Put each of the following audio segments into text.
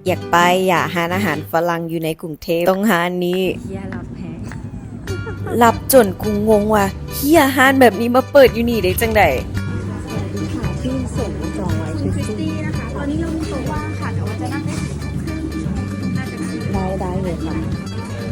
ຢາກໄປຢາກຮ້ານອາຫານຝຣັ່ງຢູ່ໃນກຸງເທບ ຕ້ອງຮ້ານນີ້. ເຮີຍ ລັບແຮງ ລັບຈົນກູງົງວ່າ ເຮີຍ ຮ້ານແບບນີ້ມາເປີດຢູ່ນີ້ໄດ້ຈັ່ງໃດ. ค่ะที่ส่งจองไว้ คริสตี้นะคะ ตอนนี้เรามีโต๊ะว่างค่ะ แต่ว่าจะนั่งได้ถึงทุ่มครึ่งน่าจะได้ ได้ได้เลยค่ะ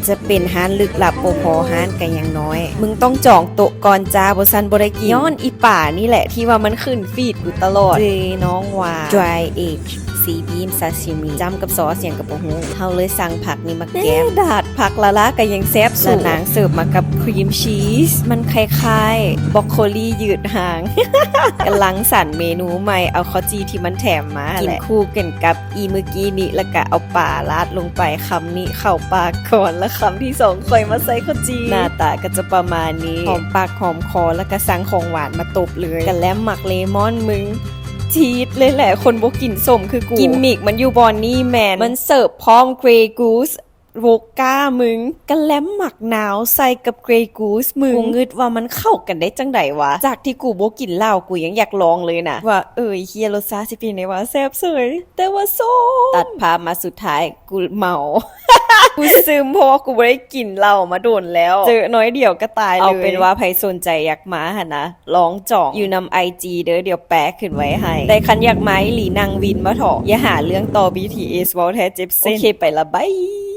ຈະເປັນຮ້ານລຶກລັບບໍ່ພໍຮ້ານກະຍັງນ້ອຍ ມຶງຕ້ອງຈອງໂຕະກ່ອນຈ້າ ບໍ່ຊັ້ນບໍ່ໄດ້ກິນ. ຍ້ອນອີປານີ້ແຫຼະທີ່ວ່າມັນຂຶ້ນຟີດກູຕະຫຼອດ. ເຈນ້ອງວ່າ dry aged sea bean sashimi ຈ້ຳກັບຊອສຫຍັງກະບໍ່ຮູ້ ເຮົາເລີຍສັ່ງຜັກນີ້ມາແກມ. ແນ່ດາດ ຜັກລະລາກະຍັງແຊບສູງ ລະນາງເສີບມາກັບ cream cheese ມັນຄ້າຍໆ broccoli ຍືດຫາງ. ກຳລັງສັນເມນູໃໝ່ ເອົາເຂົ້າຈີ່ທີ່ມັນແຖມມາຫັ້ນແຫຼະ ກິນຄູ່ກັນກັບ ອີ່ມື້ກີ້ນີ້ ລະກະເອົາປາລາດລົງໄປ ຄຳນີ້ເຂົ້າປາກກ່ອນ ລະຄຳທີສອງຄ່ອຍມາໃສ່ເຂົ້າຈີ່. ໜ້າຕາກະຈະປະມານນີ້ ຫອມປາກຫອມຄໍ ລະກະສັ່ງຂອງຫວານມາຕົບເລີຍ ກະແລັມໝາກເລມອນ ມຶງ ຈີດເລີຍແຫຼະ ຄົນບໍ່ກິນສົ້ມຄືກູ. ກິມມິກມັນຢູ່ບ່ອນນີ້ແມ່ນ ມັນເສີບພ້ອມ Grey Goose ໂວດກາ ມຶງ ກະແລັມໝາກນາວໃສ່ກັບ Grey Goose ມຶງ ກູງຶດວ່າມັນເຂົ້າກັນໄດ້ຈັ່ງໃດວະ ຈາກທີ່ກູບໍ່ກິນເຫຼົ້າ ກູຍັງຢາກລອງເລີຍນະ ວ່າເອີຍ ເຮີຍ ລົດຊາດຊິເປັນໃດວະ ແຊບເສີຍ ແຕ່ວ່າສົ້ມ. ຕັດພາບມາສຸດທ້າຍ ກູເມົາ ກູຊຶມ ເພາະວ່າກູບໍ່ໄດ້ກິນເຫຼົ້າມາດົນແລ້ວ ເຈີໜ້ອຍດຽວກະຕາຍເລີຍ. ເອົາເປັນວ່າໃຜສົນໃຈຢາກມາຫັ້ນນະ ລອງຈອງຢູ່ນຳໄອຈີເດີ ດຽວແປະຂຶ້ນໄວ້ໃຫ້ ແຕ່ຄັນຢາກມາອີ່ຫຼີນັ່ງວິນມາເຖາະ ຢ່າຫາເລື່ອງຕໍ່ BTS ເວົ້າແທ້ເຈັບເສັ້ນ. ໂອເຄ ໄປລະ ບາຍ.